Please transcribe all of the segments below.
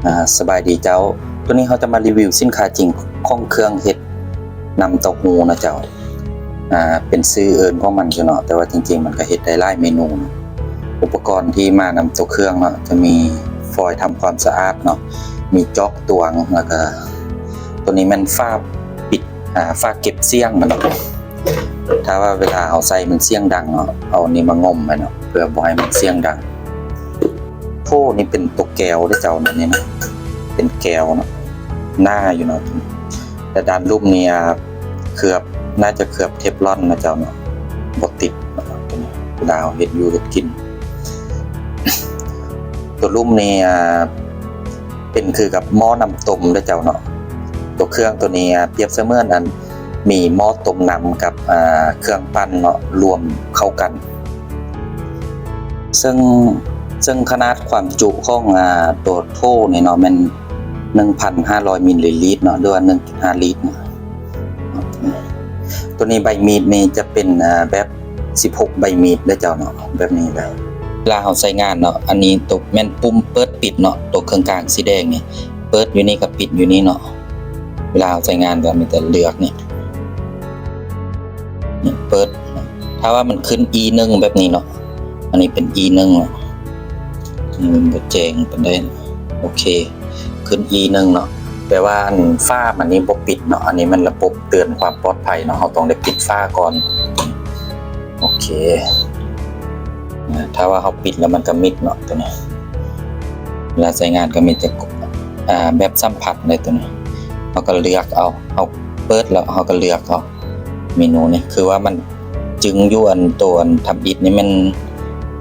ອ່າ ສະບາຍດີເຈົ້າ, ໂຕນີ້ເຮົາຈະມາຣີວິວສິນຄ້າຈິງຂອງເຄື່ອງເຮັດນ້ຳເຕົ້າຫູ້ນະເຈົ້າ. ອ່າ ເປັນຊື່ເອີ້ນຂອງມັນຢູ່ເນາະ, ແຕ່ວ່າຈິງໆມັນກໍເຮັດໄດ້ຫຼາຍເມນູເນາະ. ອຸປະກອນທີ່ມານຳໂຕເຄື່ອງເນາະ ຈະມີຟອຍທຳຄວາມສະອາດເນາະ, ມີຈອກຕວງ, ແລ້ວກໍໂຕນີ້ແມ່ນຝາປິດ ອ່າ ຝາເກັບສຽງມັນເນາະ. ຖ້າວ່າເວລາເຮົາໃສ່ມັນສຽງດັງເນາະ ເອົານີ້ມາງົມໄວ້ເນາະ ເພື່ອບໍ່ໃຫ້ມັນສຽງດັງ. ໂຖນີ້ເປັນໂຕແກ້ວເດ້ເຈົ້າເນາະ, ນີ້ນະ ເປັນແກ້ວເນາະ ໜາຢູ່ເນາະ. ແລະດ້ານລຸ່ມນີ້ ອ່າ ເຄືອບ ໜ້າຈະເຄືອບເທຟລອນນະເຈົ້າເນາະ, ບໍ່ຕິດເນາະ ເວລາເຮົາເຮັດຢູ່ເຮັດກິນ. ໂຕລຸ່ມນີ້ ອ່າ ເປັນຄືກັບໝໍ້ນ້ຳຕົ້ມເດ້ເຈົ້າເນາະ. ໂຕເຄື່ອງໂຕນີ້ ອ່າ ປຽບສະເໝືອນອັນມີໝໍ້ຕົ້ມນ້ຳກັບ ອ່າ ເຄື່ອງປັ່ນເນາະ ລວມເຂົ້າກັນ. ເຊິ່ງ ເຊິ່ງຂະໜາດຄວາມຈຸຂອງ ອ່າ ໂຕໂຖນີ້ເນາະ ແມ່ນໜຶ່ງພັນຫ້າຮ້ອຍມິນລີລິດເນາະ ຫຼືວ່າໜຶ່ງຈຸດຫ້າລິດເນາະ. ໂຕນີ້ໃບມີດນີ້ຈະເປັນ ອ່າ ແບບສິບຫົກໃບມີດເດ້ເຈົ້າເນາະ ແບບນີ້ເລີຍ. ເວລາເຮົາໃຊ້ງານເນາະ ອັນນີ້ໂຕແມ່ນປຸ່ມເປີດປິດເນາະ, ໂຕເຄິ່ງກາງສີແດງນີ້ ເປີດຢູ່ນີ້ກັບປິດຢູ່ນີ້ເນາະ. ເວລາເຮົາໃຊ້ງານກໍມີແຕ່ເລືອກນີ້ ນີ້ເປີດ. ຖ້າວ່າມັນຂຶ້ນອີໜຶ່ງແບບນີ້ເນາະ, ອັນນີ້ເປັນອີໜຶ່ງເນາະ, ນີ້ມັນບໍ່ແຈ້ງປານໃດ. ໂອເຄ ຂຶ້ນອີໜຶ່ງເນາະ, ແປວ່າອັນຝາມັນນີ້ບໍ່ປິດເນາະ. ອັນນີ້ມັນລະບົບເຕືອນຄວາມປອດໄພເນາະ, ເຮົາຕ້ອງໄດ້ປິດຝາກ່ອນ. ໂອເຄ ອ່າ ຖ້າວ່າເຮົາປິດແລ້ວມັນກະມິດເນາະ ໂຕນີ້. ເວລາໃຊ້ງານກະມີແຕ່ ອ່າ ແບບສຳຜັດເລີຍໂຕນີ້. ເຮົາກະເລືອກເອົາ, ເຮົາເປີດແລ້ວເຮົາກະເລືອກເອົາເມນູນີ້. ຄືວ່າມັນຈຶ່ງຢູ່ອັນໂຕອັນທຳອິດນີ້ແມ່ນ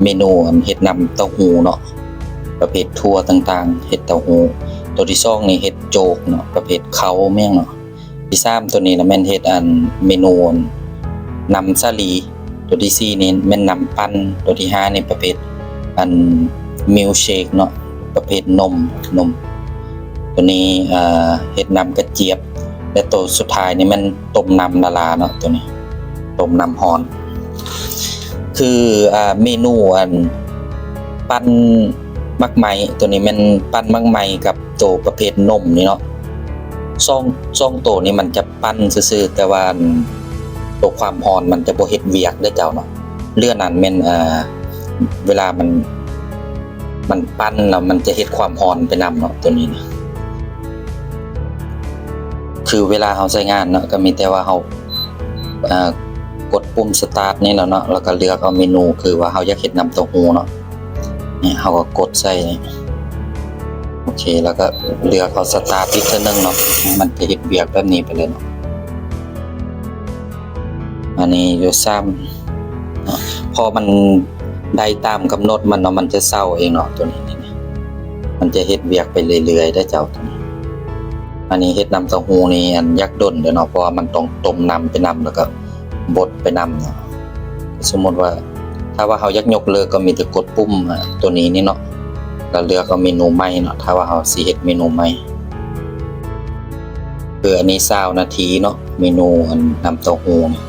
ເມນູອັນເຮັດນ້ຳເຕົ້າຫູ້ເນາະ, ປະເພດຖົ່ວຕ່າງໆ ເຮັດເຕົ້າຫູ້. ໂຕທີສອງນີ້ເຮັດໂຈກເນາະ, ປະເພດເຂົ້າແມ່ນຫຍັງເນາະ. ທີສາມໂຕນີ້ນະແມ່ນເຮັດອັນເມນູອັນນ້ຳສາລີ, ໂຕທີສີ່ນີ້ແມ່ນນ້ຳປັ່ນ, ໂຕທີຫ້ານີ້ປະເພດອັນມິລເຊກເນາະ, ປະເພດນົມ, ນົມ. ໂຕນີ້ ເອີ ເຮັດນ້ຳກະຈຽບ ແລະໂຕສຸດທ້າຍນີ້ແມ່ນຕົ້ມນ້ຳລາໆເນາະ, ໂຕນີ້ຕົ້ມນ້ຳຮ້ອນ. ຄື ອ່າ ເມນູອັນປັ່ນໝາກໄມ້ ໂຕນີ້ແມ່ນປັ່ນໝາກໄມ້ກັບ ໂຕປະເພດນົມນີ້ເນາະ, ສອງ ສອງໂຕນີ້ມັນຈະປັ່ນຊື່ໆ ແຕ່ວ່າອັນໂຕຄວາມຮ້ອນມັນຈະບໍ່ເຮັດວຽກເດ້ເຈົ້າເນາະ. ເຫຼືອນັ້ນແມ່ນ ເອີ ເວລາມັນ ມັນປັ່ນແລ້ວມັນຈະເຮັດຄວາມຮ້ອນໄປນຳເນາະ ໂຕນີ້ນະ. ຄືເວລາເຮົາໃຊ້ງານເນາະ ກໍມີແຕ່ວ່າເຮົາ ອ່າ ກົດປຸ່ມສະຕາດນີ້ແລ້ວເນາະ ແລ້ວກໍເລືອກເອົາເມນູ ຄືວ່າເຮົາຢາກເຮັດນ້ຳເຕົ້າຫູ້ເນາະ. ນີ້ເຮົາກໍກົດໃສ່ນີ້ ໂອເຄ ແລ້ວກໍເລືອກເອົາສະຕາດອີກເທື່ອໜຶ່ງເນາະ, ມັນຈະເຮັດວຽກແບບນີ້ໄປເລີຍເນາະ. ອັນນີ້ຢູ່ສາມ ເນາະ ພໍມັນໄດ້ຕາມກຳນົດມັນເນາະ ມັນຈະເຊົາເອງເນາະ ໂຕນີ້ ນີ້ ມັນຈະເຮັດວຽກໄປເລື້ອຍໆ ເດີເຈົ້າ. ອັນນີ້ເຮັດນ້ຳເຕົ້າຫູ້ນີ້ ອັນ ຢາກດົນເດີເນາະ ເພາະວ່າມັນຕ້ອງຕົ້ມນ້ຳໄປນຳ ແລ້ວກໍບົດໄປນຳເນາະ. ສົມມຸດວ່າ ຖ້າວ່າເຮົາຢາກຍົກເລີກ ກໍມີແຕ່ກົດປຸ່ມ ອາ ໂຕນີ້ນີ້ເນາະ ແລ້ວເລືອກເອົາເມນູໃໝ່ເນາະ ຖ້າວ່າເຮົາຊິເຮັດເມນູໃໝ່. ຄືອັນນີ້ຊາວນາທີເນາະ ເມນູອັນນ້ຳເຕົ້າຫູ້ນີ້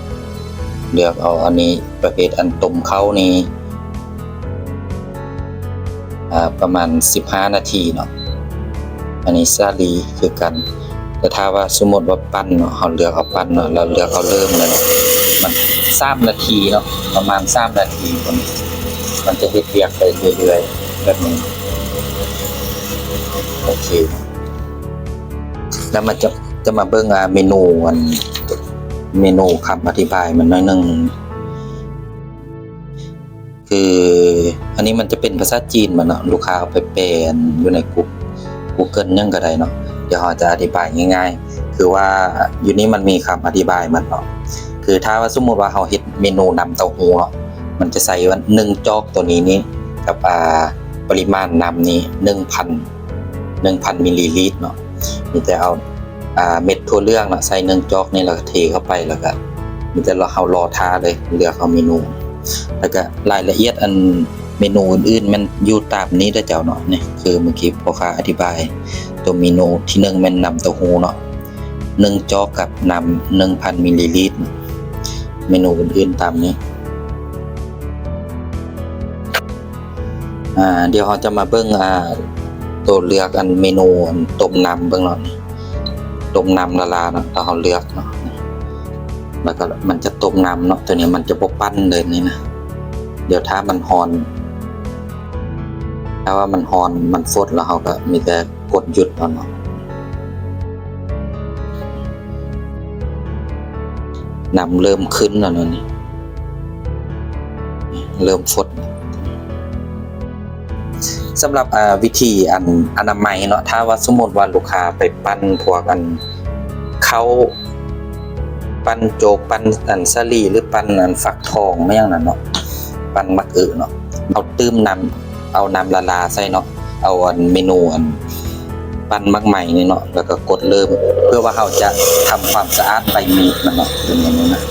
ເລືອກເອົາອັນນີ້ ປະເພດອັນຕົ້ມເຂົ້ານີ້ ອ່າ ປະມານສິບຫ້ານາທີເນາະ. ອັນນີ້ສາລີຄືກັນ ແຕ່ຖ້າວ່າສົມມຸດວ່າປັ່ນເນາະ ເຮົາເລືອກເອົາປັ່ນເນາະ ແລ້ວເລືອກເອົາເລີ່ມເລີຍເນາະ ມັນສາມນາທີເນາະ ປະມານສາມນາທີພຸ້ນ ມັນຈະເຮັດວຽກໄປເລື້ອຍໆ ແບບນີ້. ໂອເຄ ແລ້ວມາຈະ ຈະມາເບິ່ງ ອ່າ ເມນູ ອັນ ເມນູຄຳອະທິບາຍມັນໜ້ອຍໜຶ່ງ. ຄືອັນນີ້ມັນຈະເປັນພາສາຈີນມັນເນາະ ລູກຄ້າເອົາໄປແປຢູ່ໃນ Goo- Google ຫຍັງກໍໄດ້ເນາະ. ດຽວເຮົາຈະອະທິບາຍງ່າຍໆ ຄືວ່າຢູ່ນີ້ມັນມີຄຳອະທິບາຍມັນເນາະ. ຄືຖ້າວ່າສົມມຸດວ່າເຮົາເຮັດເມນູນ້ຳເຕົ້າຫູ້ເນາະ ມັນຈະໃສ່ວ່າໜຶ່ງຈອກໂຕນີ້ນີ້ ກັບ ອ່າ ປະລິມານນ້ຳນີ້ໜຶ່ງພັນ ໜຶ່ງພັນມິນລີລິດເນາະ. ມີແຕ່ເອົາ ອ່າ ເມັດຖົ່ວເຫຼືອງເນາະ ໃສ່ໜຶ່ງຈອກນີ້ ແລ້ວກໍເທເຂົ້າໄປ ແລ້ວກໍມີແຕ່ເຮົາລໍຖ້າເລີຍ ເລືອກເອົາເມນູ. ແລ້ວກໍລາຍລະອຽດອັນເມນູອື່ນໆ ແມ່ນຢູ່ຕາມນີ້ເດີເຈົ້າເນາະ. ນີ້ຄືມື້ກີ້ພໍ່ຄ້າອະທິບາຍ ຕົວເມນູທີໜຶ່ງແມ່ນນ້ຳເຕົ້າຫູ້ເນາະ ໜຶ່ງຈອກກັບນ້ຳໜຶ່ງພັນມິນລີລິດ. ເມນູອື່ນໆຕາມນີ້. ອ່າ ດຽວເຮົາຈະມາເບິ່ງ ອ່າ ໂຕເລືອກອັນເມນູອັນຕົ້ມນ້ຳເບິ່ງເນາະ ຕົ້ມນ້ຳລາໆເນາະ ແລ້ວເຮົາເລືອກເນາະ ແລ້ວກໍມັນຈະຕົ້ມນ້ຳເນາະ ໂຕນີ້ມັນຈະບໍ່ປັ່ນເລີຍນີ້ນະ ດຽວຖ້າມັນຮ້ອນ ຖ້າວ່າມັນຮ້ອນ ມັນຟົດແລ້ວ ເຮົາກໍມີແຕ່ກົດຢຸດເອົາເນາະ. ນ້ຳເລີ່ມຂຶ້ນແລ້ວເນາະນີ້ ເລີ່ມຟົດ. ສຳລັບ ເອີ ວິທີອັນອະນາໄມເນາະ ຖ້າວ່າສົມມຸດວ່າລູກຄ້າໄປປັ່ນພວກອັນເຂົ້າ ປັ່ນໂຈກ ປັ່ນອັນສາລີ ຫຼື ປັ່ນອັນຟັກທອງ ແມ່ນຫຍັງນັ້ນເນາະ ປັ່ນໝາກອຶເນາະ ເຮົາຕື່ມນ້ຳ ເອົານ້ຳລາໆໃສ່ເນາະ ເອົາອັນເມນູອັນ ປັ່ນໝາກໄມ້ນີ້ເນາະ ແລ້ວກໍກົດເລີ່ມ ເພື່ອວ່າເຮົາຈະທຳຄວາມສະອາດໃບມີດມັນເນາະ ເປັນແນວນີ້ນະ.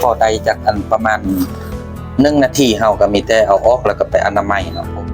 ພໍໄດ້ຈັກອັນປະມານໜຶ່ງນາທີ ເຮົາກໍມີແຕ່ເອົາອອກ ແລ້ວກໍໄປອະນາໄມເນາະ ເພາະ